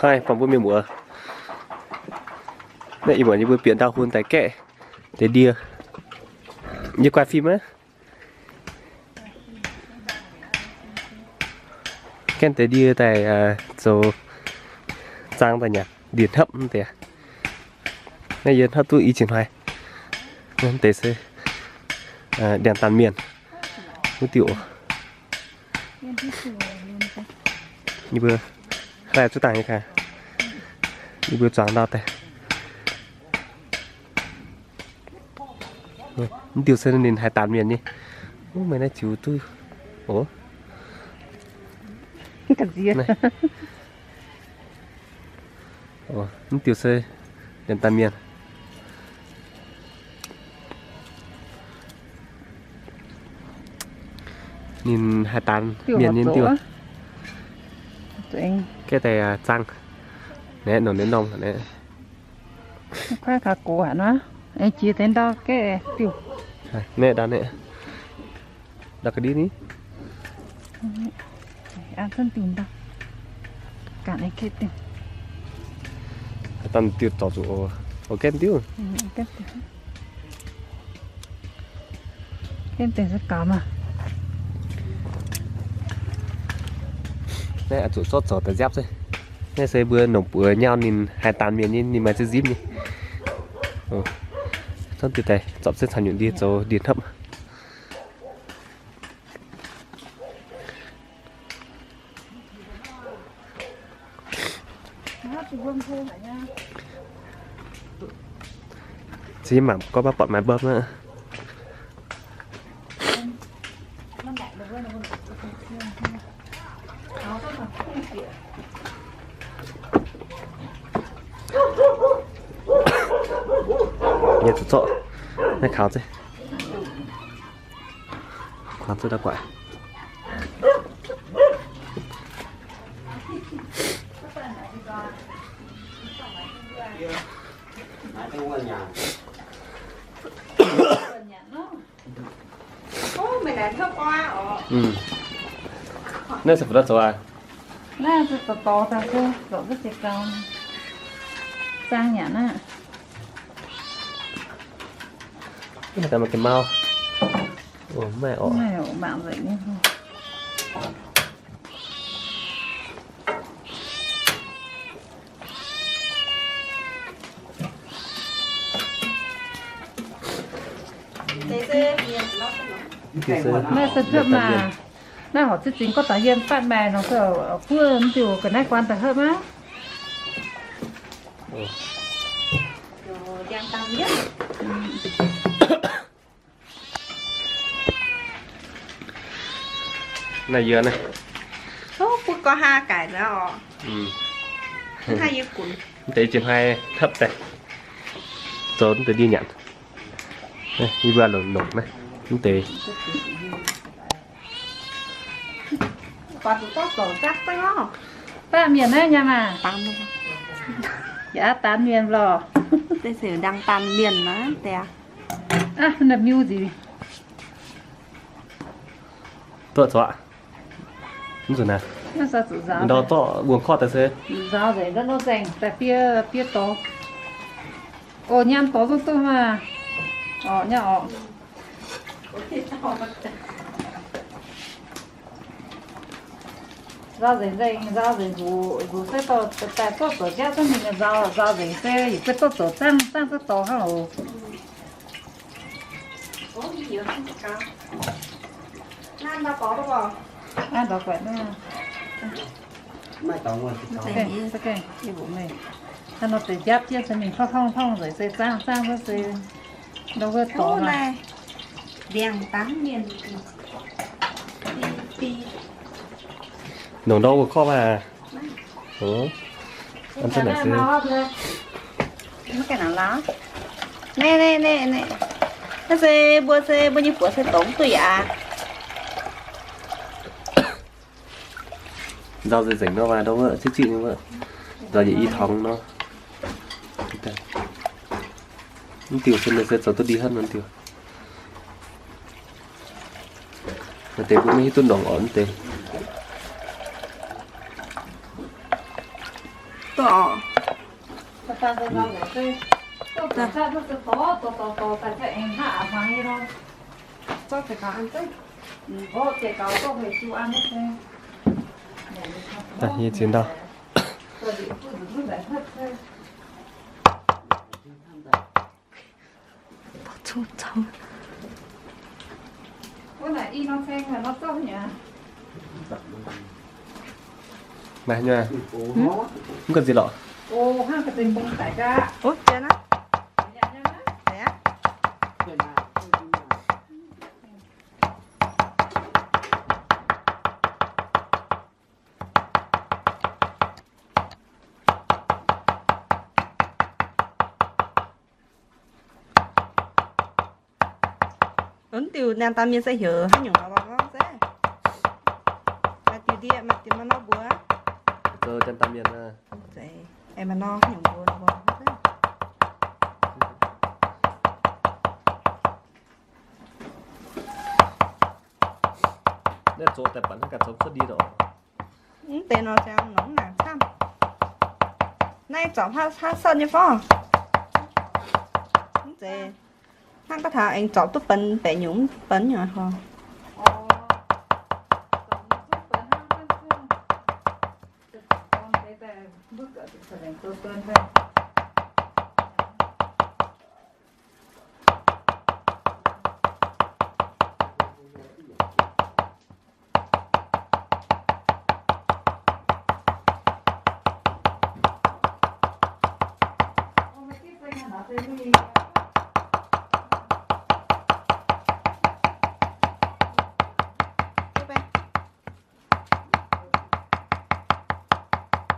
Hnangv naaiv, buangh mbuo mienh muoz. Naaiv ih muonz yie mbuo bieqc ndau-hun daaih gaeqv deix ndie. Yie guaih fim aqv. Gaeqv deix ndie daaih zoux zaang daaih nyanc ndie-hnopv deix. Naaiv yie hnopv duqv i cin hnoi. Naaiv deix se ndiangx-daanh mienh wuov diuh oc. Yie mbuo hnangv naaiv zuov dangh nyei gaax. Yie mbuo zuangx ndau daaih. Mv diuh se ninh haaix daanh mienh nyei. Wuov meih naaiv ziux duqv oc. Mv diuh se ndiangx-daanh mienh. Ninh haaix daanh mienh nyei diuh. Gaeqv daaih zaang. Naaiv nongc naaiv norm naaiv. Kuaaiv gaux gox haic nor. Aengx jiex deix ndau gaeqv diuh. Naaiv ndau naaiv. Ndau ga'ndiev ni. An cuotv diuh ndau. Ganh aengx gaeqv diuh. Dangh diuh zorc zuqc oc. Oc, gaeqv diuh. Gaeqv deix se gaux maah. Naaiv oix zuqc zorqv zoux daaih nziaapv se. Naaiv se mbuo nongc buoz nyau ninh haaix daanh mienh nyei, ninh maaih ziex nzipv nyei. Zorqv diuh daaih zorpc se caux nyutc ndie zoux ndie-hnopv. Ziex mangc gorngv baav buatc maaih mbopv aqv. Yie zuqc zorqv naaiv kaux se. Kuangx zuqc daaih guaix. Naaiv se fu'jueiv zoux aqv. Naaiv se dorh dorh daaih se zoux duqv ziex gau. Zaang nyanc aqv. Maaih ga'mau. Maaih oc. Maaih oc, mangc nzengc nyei. Naaiv se hepv maah. Naaiv horpc ziex zingx gorngv taux yiem fatv maaih nor, buov mv diuh ga'naaiv guan daaih hepv maah. Naaiv yie naaiv. Mv deix yie jiex hnoi hepv daaih zoux mv deix ndie nyanc. Yie mbuo longc longc naaiv mv deix. Baamh mienh naaiv nyei maah. Yaac daanh mienh lorh. Deix se ndaang daanh mienh naaiv deix. Aav, naaiv miuc nziex. Duqv zuqc aqv. Mv zuqc naaic. Ndau zorqv wuom korqv daaih se. Nzaaux nzengc, ndau nor nzengc, daaih fiev, fiev dorz. Oc, nyaanh dorz zungv duqv maah. Oc, nyaanh oc. Nzaaux nzengc nzengc, nzaaux nzengc nzuqc, nzuqc se dorh daaih zorqv zoux jaav zungv mingh nzaaux, nzaaux nzengc se yietc zungv zorqv zoux zaangv, zaangv duqv dorh hnangv oc. Hnangv nor deix njapv jienv se mingh hlorngv hlorngv hlorngv nzengc se zaangv zaangv se ndau wuov dorngx. Nongc ndau wuov korqv maah. Naaiv se mbuo se mbuo nyei buoz se mbuo nyei buoz se dongz duqv yaac. Nzaaux nzengc nor, ndau wuov ziqv ziqv nyei wuov, nzaaux yietc i tongx nor. Mv diuh se zoux duqv ndie hnangv nor diuh. Maaih deix mbuo maiv hiuv duqv nongc orqc mv deix. Naaiv nyei, mv ga'nziex lorqc. Mv diuh nyaanh daaih mienh se heuc haaix nyungc lorqc, se maaih diuh ndie, maaih diuh maaih nor mbuox. Zoux nyaanh daaih mienh. Aengx maaih nor haaix nyungc mbuox. Naaiv zoux daaih baac hnangv gaax zoux cuotv ndie oc. Mv deix nor ziangx nongx mangc camv. Naaiv zorpc haav, haav sanh nyei fov. Mv zeiz. Hnangv gorngv taux aengx zorpc duqv benx baeqc nyungc mv benx nyungc hor.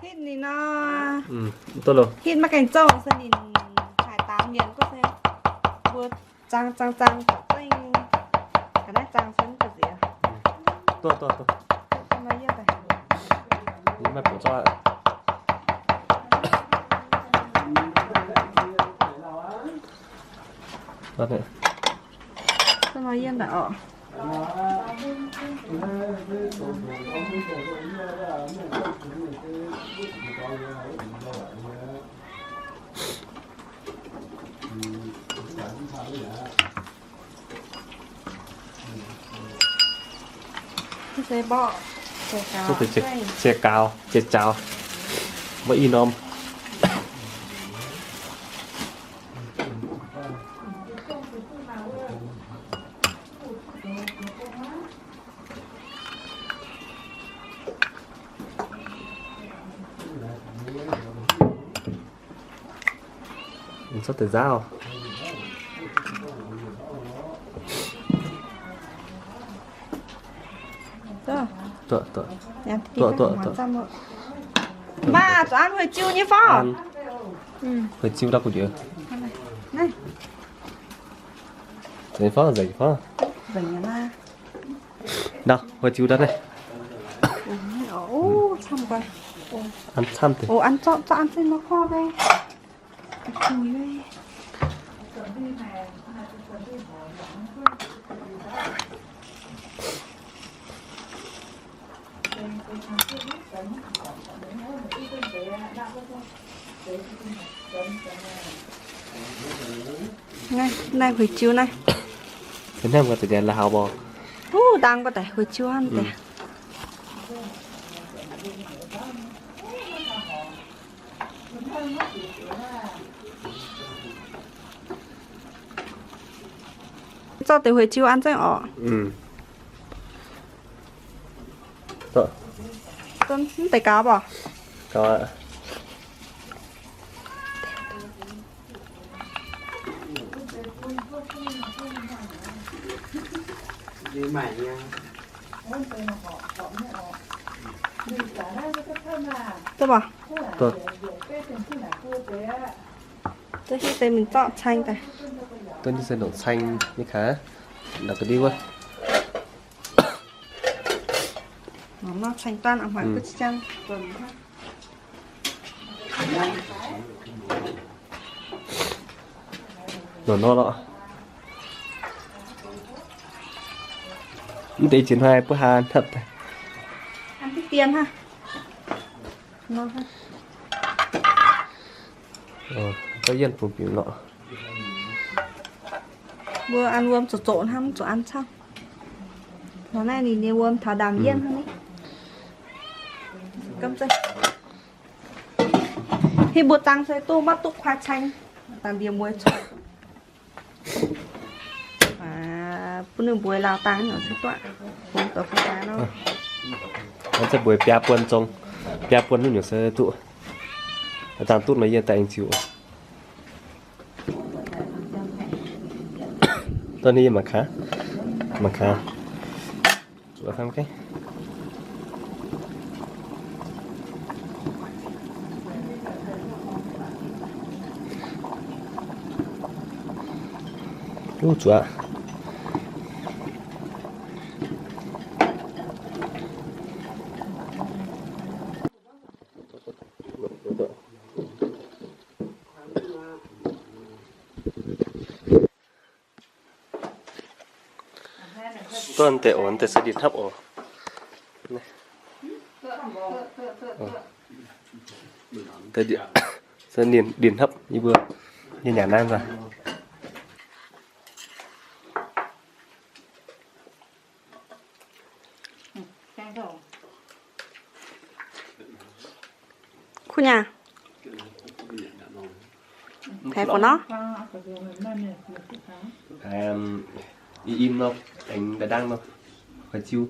Hitv ninh nor. Hitv maiv gaengh zouv se ninh haaix dangx mienh duqv se mbuo zaang zaang zaang zorpc zengv. Ga'naaiv zaang se mv ga'nziex. Duqv, duqv, duqv. Maiv bungx zorqv. Nor yiem daaih oc. Mv se mborqv, se gaux, se gaux, se gaux. Mborqv i norm. Zorqv deix nzaauv. Duqv, duqv, duqv. Maa, zuqc an huih ziu nyei fov. Huih ziu ndau gu'njueiz. Nzengc fov, nzengc fov. Ndau, huih ziu ndau naaiv. An camv deix. Naaiv, naaiv huih ziu naaiv. Hnamv gau deix la'haux mbuo. Wuov, ndang gau deix huih ziu hnamv deix. Zorqv deix huih ziu an zengv oc. Mv deix gaux mv baac. Duqv mv baac. Duqv hiuv deix mingh zorqv caeng daaih. Duqv hiuv se ndongc caeng nyei kaax. Ndongc ga'ndiev wuov. Nor caeng daan a'hmuangx duqv ziangv. Nor nor lorqc. Mv deix jiex hnoi mbuo haaix hnapv daaih. An diqv dien hnangv. Nor hnangv. Gauh yienh bungx biux nor. Mbuo an wuom zoqc zoqc hnamv, zuqc an camv. Nor naaiv ninh nyei wuom taux ndaamv yienh hnangv ni. Hinh mbuo dangh se duqv maiv duqv kuaaiv caeng, dangh ndie mueiz coqv. Bun ninh mbuo laauh dangh nyei se duqv. Bungx doqc fu jaax nor. Hnangv za'gengh mbuo biaa buon zong, biaa buon nyungc se duqv. Dangh duqv nor yie daaih aengx ziux. Dongh ninh yie mangc gaax, mangc gaax. Zuqc hnangv gengh. Duqv zuqc aqv. Dongh deix oc, deix se ndin hnapv oc. Deix se ndin hnapv yie mbuo nyei nyanc naaiv nzunc. Kuv nyaah. Haiz fai nor? Im im nor, aengx da'ndangv nor, hoic ziu.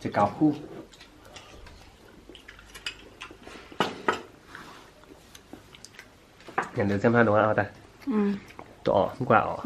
Ziouc gaux kuv. Nyanc liuz ziouc hnangv nor daaih. Duqv orqc, mv guaax orqc.